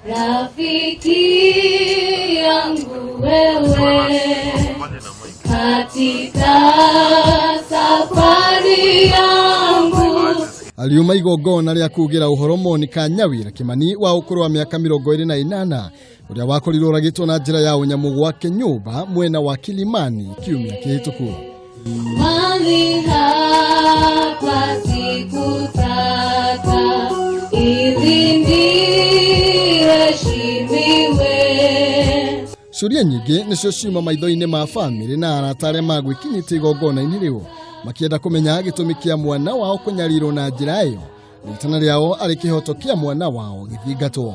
Rafiki yangu wewe katika safari yangu. Ariuma igongona rĩa kugĩra ũhoro Monica Nyawira Kimani wa ũkũrũ wa mĩaka 28 ũrĩa wakorirwo oragĩtwo na njĩra ya ũnyamũ gwake nyũmba mwena wa Kilimani kiumia kĩhĩtũku. Mahali hapa sikutaka ili niheshimiwe. Ciũria nyingĩ nĩcio ciuma maitho-inĩ ma bamĩrĩ na arata arĩa magwĩkinyĩtie igongona-inĩ rĩu makĩenda kũmenya gĩtũmi kĩa mwana wao kũnyarirwo na njĩra ĩyo rĩtana rĩao arĩ kĩhoto kĩa mwana wao gĩthingatwo.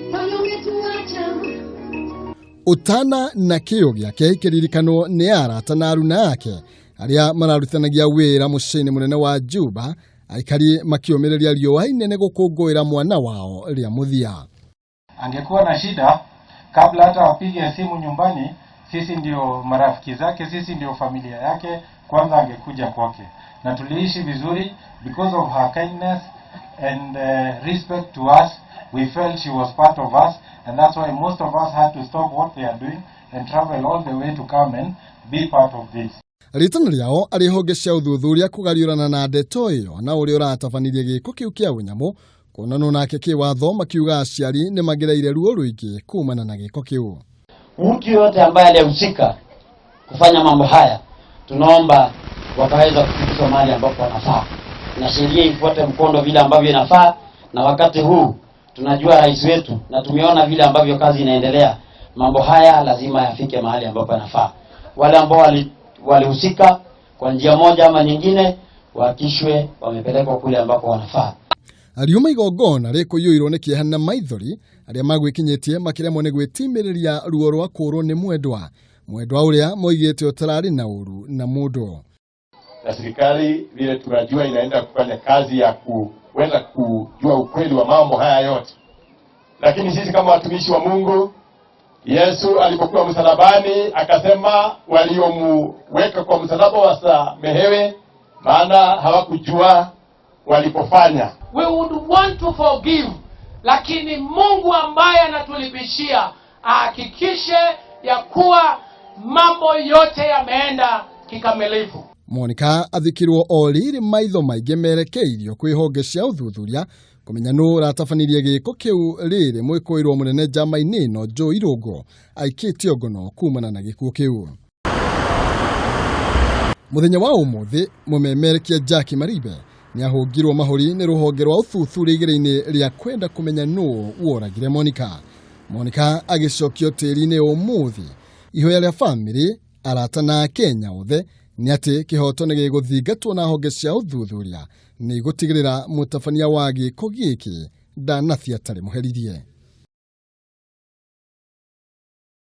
Mbona umetuacha? Ũtana na kĩyo gĩake ikĩririkanwo nĩ arata na aruna ake arĩa mararutithanagia wĩra mũciĩ-inĩ mũnene wa Juba, aikari makĩũmĩrĩria riũa inene gũkũngũĩra mwana wao rĩa mũthia. Angekuwa na shida, kabla hata apige simu nyumbani, sisi ndio marafiki zake, sisi ndio familia yake, kwanza angekuja kwake. Na tuliishi vizuri because of her kindness and respect to us. We felt she was part of us, and that's why most of us had to stop what they are doing and travel all the way to come and be part of this. Rĩtana rĩao arĩ honge cia ũthuthuria kũgariũrana na ndeto ĩyo na ũrĩa ũratabanirie gĩko kĩu kĩa ũnyamũ kuonanwo nake kĩwatho, makiuga aciari nĩ magereire ruo rũingĩ kumana na gĩko kĩu. Mtu yoyote ambaye alihusika kufanya mambo haya, tunaomba wakaweza kufikishwa mahali ambapo wanafaa na sheria ifuate mkondo vile ambavyo inafaa. Na wakati huu tunajua rais wetu na tumeona vile ambavyo kazi inaendelea, mambo haya lazima yafike mahali ambapo yanafaa. Wale ambao walihusika kwa njia moja ama nyingine wahakikishwe wamepelekwa kule ambako wanafaa. Ariuma igongona rĩkũiyũirwo nĩ kĩeha na maithori arĩa magwĩkinyĩtie makĩremwo nĩ gwĩtimĩrĩria ruo rwa kũũrwo nĩ mwendwa mwendwa ũrĩa moigĩte ũtararĩ na ũru na mũndũ. Na serikali vile tunajua inaenda kufanya kazi ya kuweza kujua ukweli wa mambo haya yote, lakini sisi kama watumishi wa Mungu, Yesu alipokuwa msalabani akasema waliomuweka kwa msalaba wasamehewe, maana hawakujua walipofanya. We would want to forgive, lakini Mungu ambaye anatulipishia ahakikishe ya kuwa mambo yote yameenda kikamilifu. Monica athikirwo o rĩrĩ maitho maingĩ merekeirio kwĩ honge cia ũthuthuria kũmenya nũ ũratabanirie gĩko kĩu rĩrĩ mwĩkũĩrwo mũnene njama-inĩ ĩno Joe Irũngũ aikĩtio ngono kumana na gĩkuũ kĩu. Mũthenya wa ũmũthĩ mũmemerekia Jackie Maribe nĩ ahũngirwo mahũri nĩ rũhonge rwa ũthuthuria igeria-inĩ rĩa kwenda kũmenya nũ woragire Monica. Monica agĩcokio tĩri-inĩ ũmũthĩ. Ihoya rĩa bamĩrĩ, arata na Akenya othe nĩ atĩ kĩhoto nĩ gĩgũthingatwo na honge cia ũthuthuria nĩ igũtigĩrĩra mũtabania wa gĩko gĩkĩ ndanathiĩ atarĩ mũherithie.